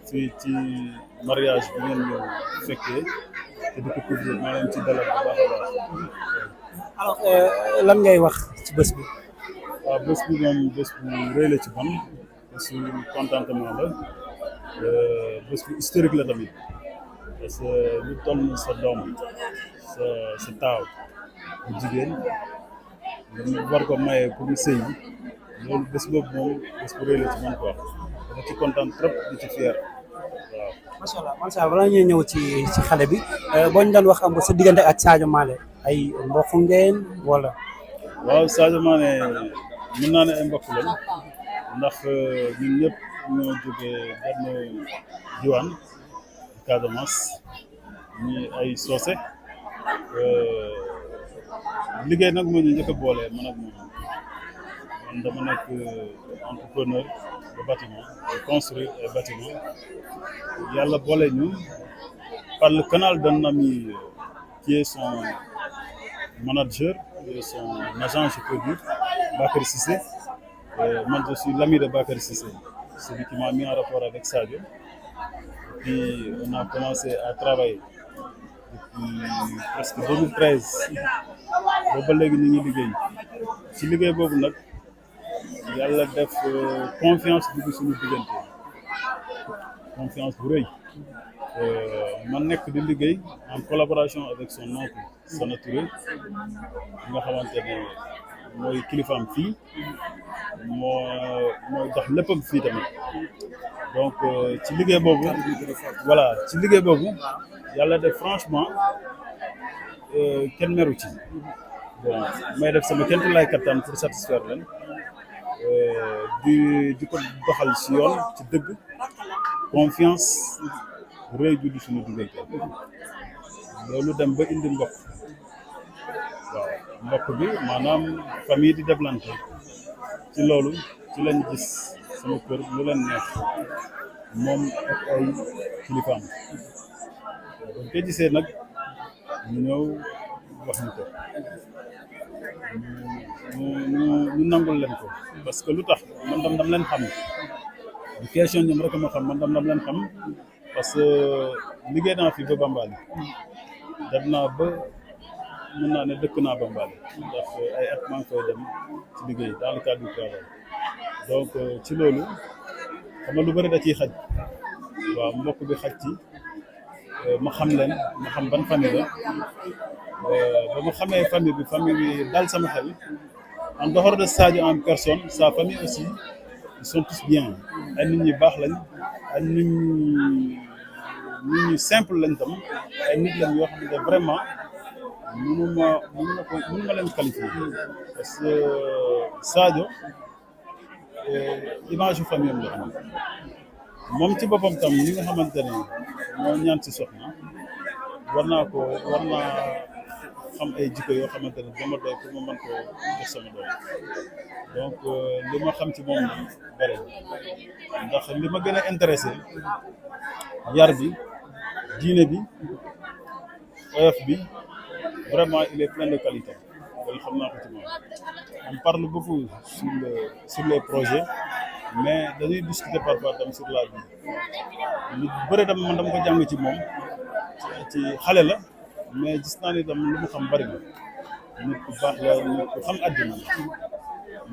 fii ci mariage bi ngeen ñëw fekkee te di ko couvrir maa leen ci dalal bu baax a baax. alors lan ngay wax ci bés bi. waaw bés bi moom bés bu rëy la ci man bésu contentement la bés bu historique la tamit parce que lu toll sa doom sa taaw bu jigéen nga war ko maye pour mu sëy loolu bés boobu moom bés bu rëy la ci man quoi dama ci kontaan trop di ci fier waaw. macha allah balaa ñuy ñëw ci xale bi boo ñu doon wax am sa diggante ak Sadio Mané ay mbokk ngeen wala. waaw Sadio Mané mën naa ne ay mbokk lañ ndax ñun ñëpp ñoo jógee benn diwaan Casamance ñi ay soose liggéey nag moo ñu njëkk a boole man ak moom man dama nekk entrepreneur de bâtiment de construire ay bâtiment yàlla boole ñu par le canal d'un ami qui est son manager et son agent, je peux dire, Bakary Cissé. Moi, je suis l'ami de Bakary Cissé, celui qui m'a mis en rapport avec Sadio. Et puis, on a commencé à travailler depuis presque 2013. Booba léegi ñu ngi liggéey ci liggéey boobu nag yàlla def confiance dugg suñu diggante confiance bu rëy man nekk di liggéey en collaboration avec son oncle Sana Touré nga xamante ne mooy kilifaam fii mooy dox léppam fii tamit donc ci liggéey boobu voilà ci liggéey boobu yàlla def franchement kenn meru ci bon may def sama kenn lay kattan pour satisfaire leen di ko doxal si yoon ci dëgg confiance rëy juddu suñu diggante loolu dem ba indi mbokk waaw mbokk bi maanaam famille di développé ci loolu ci lañ gis sama kër lu leen neex moom ak ay kilifaam dañ koy gisee nag ñu ñëw wax ñu ko ñu nangul leen ko parce que lu tax man dam leen xam du question ñoom rek ma xam man dam leen xam parce que liggéey naa fi ba Bambali dem naa ba mën naa ne dëkk naa Bambali ndax ay at maa ngi koy dem ci liggéey dans le cadre du travail donc ci loolu xam nga lu bëri da ciy xaj waaw mbokk bi xaj ci ma xam leen ma xam ban famille la ba ma xamee famille bi dal sama xel en dehors de Sadio en personne sa famille aussi ils sont tous bien ay nit ñi baax lañ ay nit ñi simple lañ tam ay nit lañ yoo xam ne vraiment mënu ma leen qualifier parce que Sadio image yu famille am la am moom ci boppam tam ñi nga xamante ne moo ñaan ci soxna war naa xam ay jikko yoo xamante ne dama doy pour ma mën koo jox sama doom donc li ma xam ci moom bëri ndax li ma gën a intéressé yar bi diine bi oyof bi vraiment il est plein de qualité loolu xam naa ko ci moom on parle beaucoup sur les projets mais dañuy discuter parfois tam sur la vie lu bëri tam man dama ko jàng ci moom ci xale la mais gis naa ni tam lu mu xam bëri na nit ku baax la nit ku xam àddina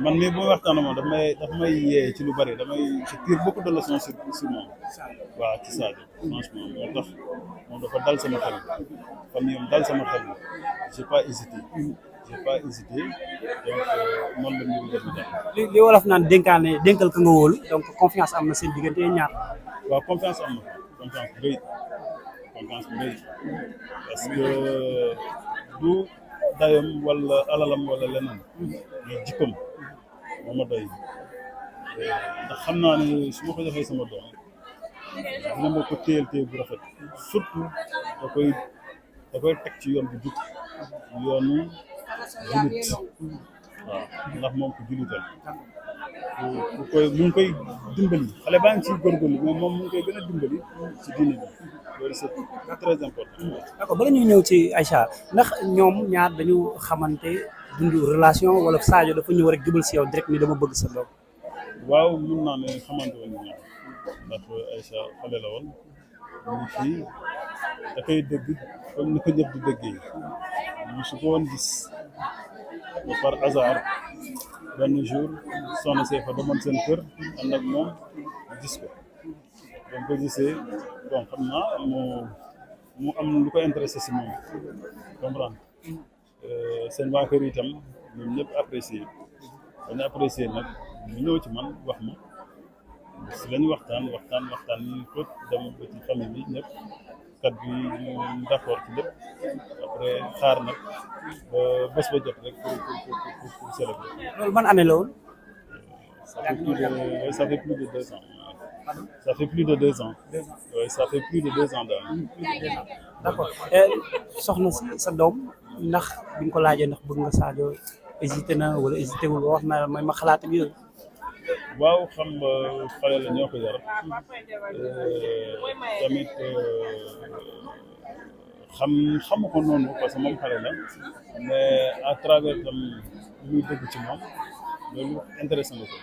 man mii bu may waxtaan moom daf may yee ci lu bëri je tire beaucoup de leçons sur moom waaw ci Sadio franchement moo tax moom dafa dal sama xel famille am dal sama xel j'ai pas hésité donc noonu la ñu def daal. li wolof naan dénkal ka nga wóolu donc confiance am na seen diggante ñaar. waaw confiance am na confiance bu rëy parce que du dayam wala alalam wala leneen mais jikkoom moo ma doy ndax xam naa ne su ma ko joxee sama doom dina ma ko téyel bu rafet surtout da koy teg ci yoon bu jub yoonu julit waaw ndax moom ko julital mu ngi koy dimbali xale baa ngi ciy góorgóorlu mais moom mu ngi koy gën a dimbali ci diine bi loolu c'est très important. d'accord bala ñuy ñëw ci Aïcha ndax ñoom ñaar dañu xamante dund relation wala Sadio dafa ñëw rek jubal si yow direct ni dama bëgg sa doom. waaw mun naa ne xamante woon ñaar ndax Aïcha xale la woon mu ngi fii da koy dëgg comme ni ko ñëpp di dëggee musu ko woon gis ba par hasard benn jour soxna see fa demoon seen kër ànd ak moom gis ko donc ko gisee bon xam naa mu am lu ko intéressé si moom comprendre seen waa kër itam ñoom ñëpp apprécié dañu apprécié nag ñu ñëw ci man wax ma si lañu waxtaan yi ko dem ba ci famille bi ñëpp kat bi ñu d'accord ci lépp après xaar nag ba bés ba jot rek pour célébrer. loolu ban année la woon. Ça fait plus de 2 ans. Ça fait plus de 2 ans. Oui, ça fait plus de 2 ans daal. D'accord soxna si sa doom ndax bi nga ko laajee ndax bëgg nga Sadio hésité na wala hésité wul wax na may ma xalaat ak yooyu. waaw xam nga xale la ñoo ko yar tamit xamu ko noonu parce que moom xale la mais à travers tam lu muy dégg ci moom loolu intéressé na ko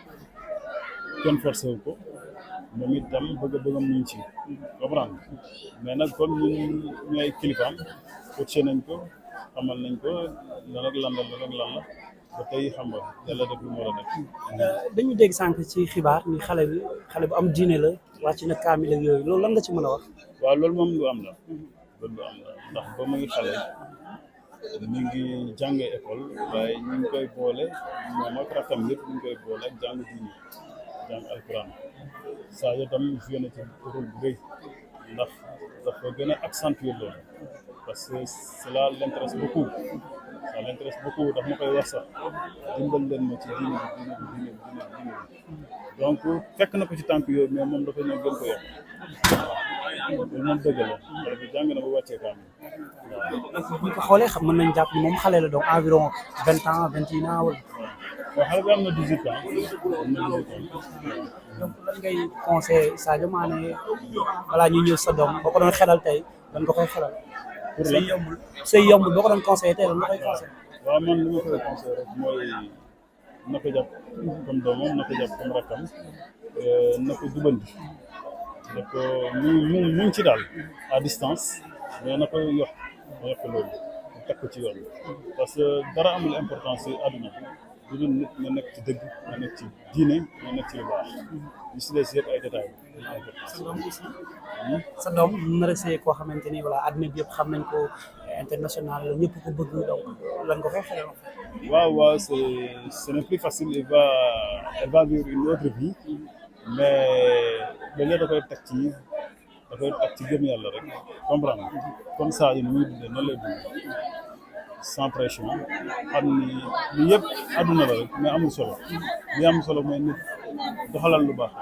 kenn forcé wu ko moom itam bëgg-bëggam ñu ngi ci comprendre mais nag comme ñun ñooy kilifaam coaché nañ ko xamal nañ ko lan ak lan la ba tey xam nga yàlla def lu mu war a def. dañu dégg sànq ci xibaar ni xale bu am diine la wàcc na kaamil ak yooyu loolu lan nga ci mën a wax. waaw loolu moom lu am la ndax ba muy xale mi ngi jàngee école waaye ñu ngi koy boole moom ak rakkam yëpp ñu ngi koy boole ak jàng diine jàng alquran saa yoo tam joué na ci rôle bu rëy ndax dafa gën a accentuer loolu parce que cela l'intéresse beaucoup. ça l'intéresse beaucoup daf ma koy wax sax dimbal leen ma ci diine bi donc fekk na ko ci tànk yooyu mais moom dafa ñëw gën ko yokk loolu moom dëgg la wala bi jàng na ba wàccee kaam bu ñu ko xoolee xam mën nañ jàpp ni moom xale la donc environ 20 ans 21 ans wala. waaw xale bi am na 18 ans donc lan ngay conseillé Sadio Mané balaa ñuy ñëw sa doom boo ko doon xelal tey lan nga koy xelal. pour lan say yombul boo ko doon conseillé tey lan nga koy conseillé. waaw man li ma koy conseillé rek mooy na ko jàpp comme doomam na ko jàpp comme rakkam na ko jubandi na ko mu ngi ci daal à distance mais na ko yokk loolu teg ko ci yoon parce que dara amul importance ci àdduna bi lu dul nit nga nekk ci dëgg nga nekk ci diine nga nekk ci lu baax li si des yëpp ay détails sa doom nar a see koo xamante ni voilà àddina bi yëpp xam nañ ko international la ñëpp ko bëgg donc lan nga koy xelal. waaw ce n'est plus facile elle va vivre une autre vie mais loolu da koy teg ci gëm yàlla rek comprendre comme ça yi muy dundee noonu lay dundee sans pression xam ni li yëpp àdduna la rek mais amul solo li am solo mooy nit doxalal lu baax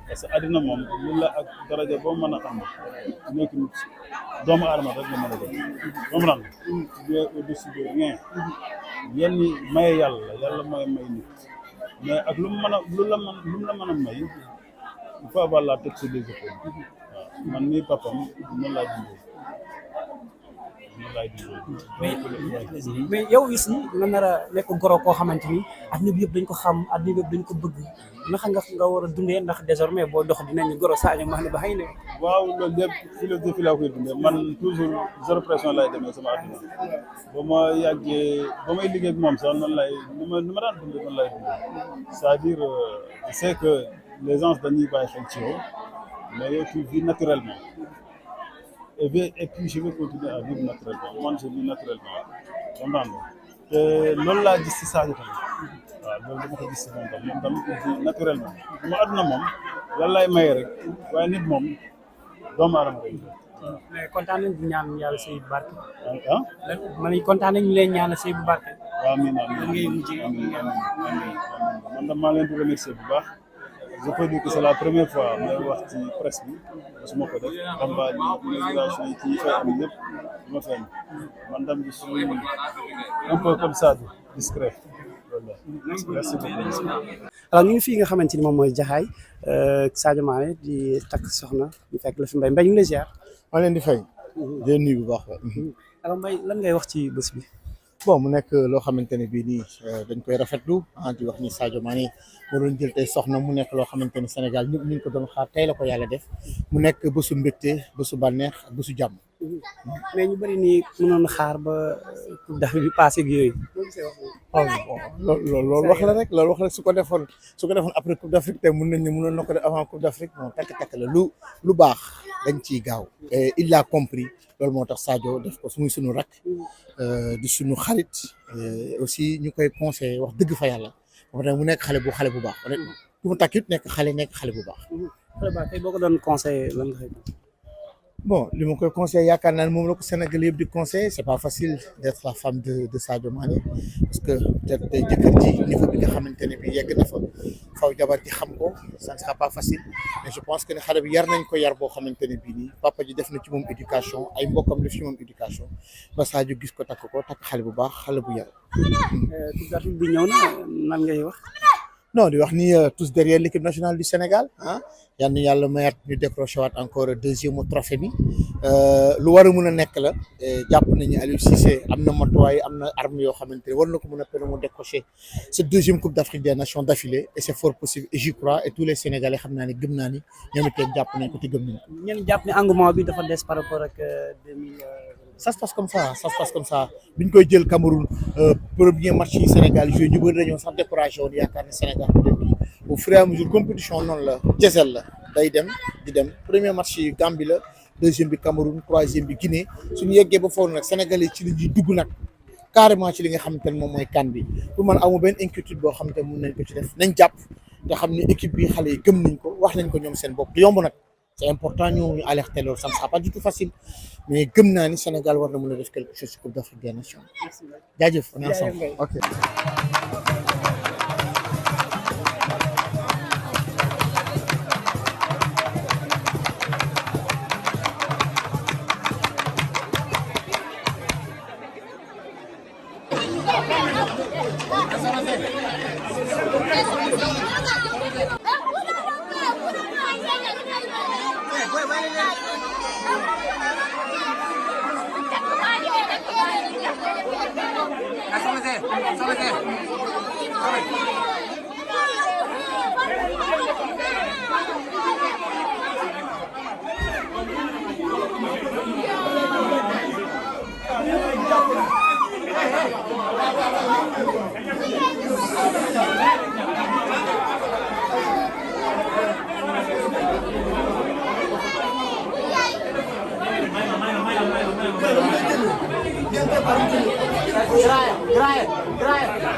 parce que àddina moom lu la ak daraja boo mën a am nekk nit doomu aadama rek la mën a def comprendre tu es au-dessus de rien yenn maye yàlla mooy may nit mais ak lu mu la mën a may il faut avoir la tête sur les épaules waaw man mii papam noonu laay dundee mais yow aussi nga nar a nekk goro koo xamante ni adduna bi yëpp dañ ko xam adduna bi yëpp dañ ko bëgg naka nga war a dundee ndax désormais boo dox dinañu goro Sadio Mané ba xëy na. waaw loolu lépp philosophie laa koy dundee man toujours zéro pression laay demee sama adduna ba ma yàggee ba may liggéey ak moom sax noonu lay ni ma daan dundee noonu lay dundee c'est-à-dire je sais que les gens dañuy bàyyi xel ci yow mais yow tu vis naturellement. Et puis je vais continuer à vivre naturellement man je vis naturellement comprendre te loolu laa gis ci Sadio tamit waaw loolu dama ko gis ci moom tamit naturellement ma àdduna moom lan lay maye rek waaye nit moom doomu aadama koy mais kontaan nañ di ñaan yàlla sëy bu barke. ah man kontaan nañ ñu leen ñaanal sëy bu barke. waaw man de maa leen di remercier bu baax. Je peux dire que c'est la première fois may wax ci presse bi su ma ko def campagne inauguration yi ci fay am yëpp ma feeñ man dam je suis un peu comme ça discret voilà merci beaucoup. alors ñu ngi fii nga xamante ni moom mooy Jaxaay Sadio Mané di takk soxna ñu fekk la fi Mbaye ñu ngi lay ziar. maa leen di fay. di nuyu bu baax. alors Mbaye lan ngay wax ci bés bi. bon mu nekk loo xamante ne bii nii dañ koy rafetlu di wax ni Sadio Mané moo doon jël tey soxna mu nekk loo xamante ni Sénégal ñëpp ñu ngi ko doon xaar tey la ko yàlla def mu nekk bésu mbégte bésu bànneex ak bésu jàmm. mais ñu bëri nii mënoon xaar ba coupe d'Afrique bi passé ak yooyu. loolu wax la rek loolu wax la su ko defoon après coupe d'Afrique te mën nañ ne mënoon na ko def avant coupe d'Afrique bon takk la lu baax dañ ciy gaaw et il l'a compris loolu moo tax Sadio def ko muy sunu rak di sunu xarit aussi ñu koy conseillé wax dëgg fa yàlla mu nekk xale bu baax honnêtement ku mu takk it nekk xale bu baax. xale baax tey boo ko doon conseillé lan nga bon li ma koy conseillé yaakaar naa ne moom la ko Sénégal yëpp di conseillé c'est pas facile d'être la femme de Sadio Mané parce que peut-être tey jëkkër ji niveau bi nga xamante ne bi yegg na fa faw jabar ji xam ko ça ne sera pas facile mais je pense que ne xale bi yar nañ ko yar boo xamante ne bii nii papa ji def na ci moom éducation ay mbokkam def ci moom éducation ba Sadio gis ko takk xale bu baax xale bu yar. coupe d'Afrique bi ñëw na nan ngay wax. non di wax ni tous derrière l'équipe nationale du Sénégal yal na yàlla mayaat ñu décroché waat encore deuxième trophée bi lu war a mën a nekk la jàpp nañu Aliou Cissé am na matuwaay am na arme yoo xamante ne war na ko mën a permettre mu décrocher cette deuxième coupe d'Afrique des nations d'affilée et c'est fort possible et j'y crois et tous les Sénégalais xam naa ne gëm naa ni ñoom itam jàpp nañ ko te gëm nañ ko. ñenn jàpp ne engouement bi dafa des par rapport ak 2000. ça se passe comme ça bi ñu koy jël Cameroun premier match yi Sénégal joué ñu bëri dañoo sax découragé woon yaakaar ne Sénégal au fur et à mesure compétition noonu la jesel la day dem di dem premier match yi Gambie la deuxième bi Cameroun troisième bi Guinée suñu yeggee ba foofu nag Sénégalais ci li ñuy dugg nag carrément ci li nga xamante ne moom mooy CAN bi pour man amu benn inquiétude boo xamante ne mun nañ ko ci def nañ jàpp te xam ne équipe bi xale yi gëm nañ ko wax nañ ko ñoom seen bopp du yomb nag c'est important ñu alerter loolu ça ne sera pas du tout facile mais gëm naa ni Sénégal war na mën a def quelque chose ci Coupe d'Afrique des Nations. jaajëf on est ensemble ok. Gracias.